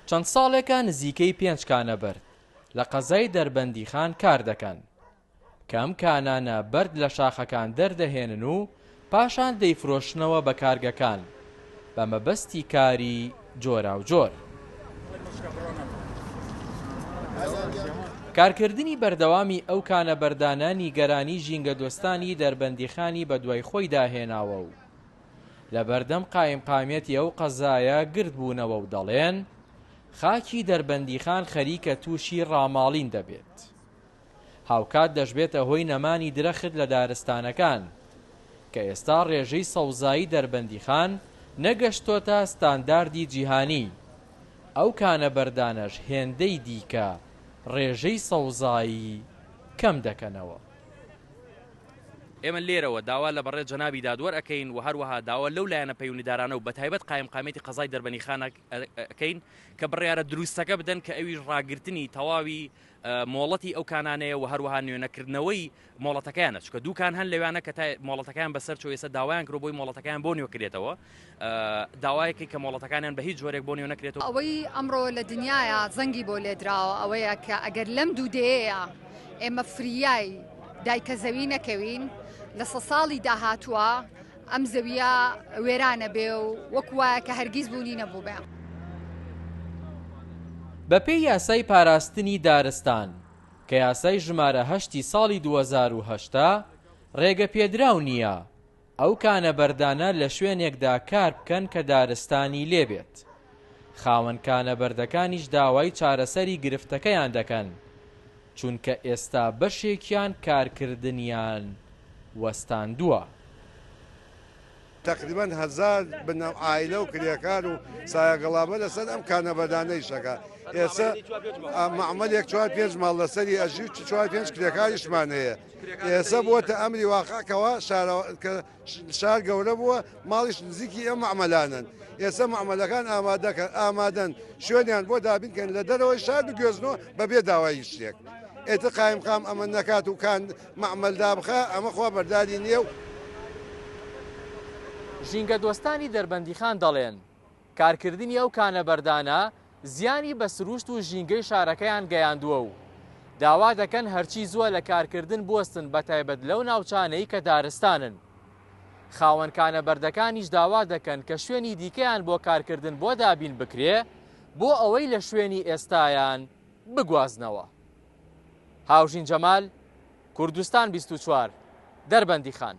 چەند ساڵێکە نزیکەی پێنج کانەبەرد لە قەزای دەربەندیخان کار دەکەن، کە ئەم کانانە بەرد لە شاخەکان دەردەهێنن و پاشان دەیفرۆشنەوە بە کارگەکان بە مەبەستی کاری جۆراوجۆر. کارکردنی بەردەوامی ئەو کانە بەردانە نیگەرانی ژینگەدۆستانی دەربەندیخانی بەدوای خۆیدا هێناوە و لەبەردەم قایمقامیەتی ئەو قەزایە گردبوونەوە و دەڵێن، خاکی دەربەندیخان خەریکە تووشی ڕاماڵین دەبێت. هاوکات دەشبێتە هۆی نەمانی درەخت لە دارستانەکان، کە ئێستا ڕێژەی سەوزایی دەربەندیخان نەگەشتۆتە ستانداردی جیهانی، ئەو کانە بەردانەش هێندەی دیکە ڕێژەی سەوزایی کەم دەکەنەوە. ئێمە لێرەوە داوا لە بەڕێز جەنابی دادوەر ئەکەین و هەروەها داوا لەو لایەنە پەیوەندیدارانە و بەتایبەت قایمقامیەتی قەزای دەربەنیخان ئەکەین کە بڕیارە دروستەکە بدەن کە ئەویش ڕاگرتنی تەواوی مۆڵەتی ئەو کانانەیە و هەروەها نوێنەکردنەوەی مۆڵەتەکەیانە چونکە دووکان هەن لەوانە کە تا مۆڵەتەکەیان بەسەر چۆ ئێستا داوایان کرۆ بۆی مۆڵەتەکەیان بۆ نوێ کرێتەوە داوایەکی کە مۆڵەتەکانیان بە هیچ جۆرێک بۆ نوێ نەکرێتەوە. ئەوەی ئەمڕۆ لە دنیایا زەنگی بۆ لێدراوە ئەوەیە کە ئەگەر لەم دوو دەیەیە ئێمە فریای دایکە زەوی نەکەوین لە سە ساڵی داهاتووە ئەم زەویە وێرانە بێ و وەکو وایە کە هەرگیز بوونی نەبووبێ. بەپێی یاسای پاراستنی دارستان کە یاسای ژمارە هەشتی ساڵی 2008 ە، ڕێگەپێدراو نییە ئەو کانەبەردانە لە شوێنێکدا کار بکەن کە دارستانی لێبێت. خاوەن کانەبەردەکانیش داوای چارەسەری گرفتەکەیان دەکەن، چونکە ئێستا بەشێکیان کارکردنیان وەستاندووە. تەقریبەن هەزار بنە عایلە و کرێکار و سایە گەڵابە لەسەر ئەم کانەبەردانە ئیش ئەکا. ئێستا مەعمەلێک چوار پێنج ماڵ لەسەری ئەژی و چوار پێنج کرێکاریشمان هەیە. ئێستا بووەتە ئەمری واقع کەوا کە شار گەورە بووە ماڵیش نزیکی ئەم مەعمەلانەن. ئێستا مەعمەلەکان ئامادەکەن ئامادەن شوێنیان بۆ دابین کەن لە دەرەوەی شار بگوێزنەوە بەبێ داوای هیچ شتێک. ئیتر قایمقام ئەمە نەکات و کان مەعمەل دابخا ئەمە خوا بەرداری نییە و. ژینگەدۆستانی دەربەندیخان دەڵێن، کارکردنی ئەو کانەبەردانە زیانی بە سرووشت و ژینگەی شارەکەیان گەیاندووە و داوا دەکەن هەرچی زووە لە کارکردن بوەستن بەتایبەت لەو ناوچانەی کە دارستانن. خاوەن کانەبەردەکانیش داوا دەکەن کە شوێنی دیکەیان بۆ کارکردن بۆ دابین بکرێ بۆ ئەوەی لە شوێنی ئێستایان بگوازنەوە. هاوژین جەمال، کوردستان 24، دەربەندیخان.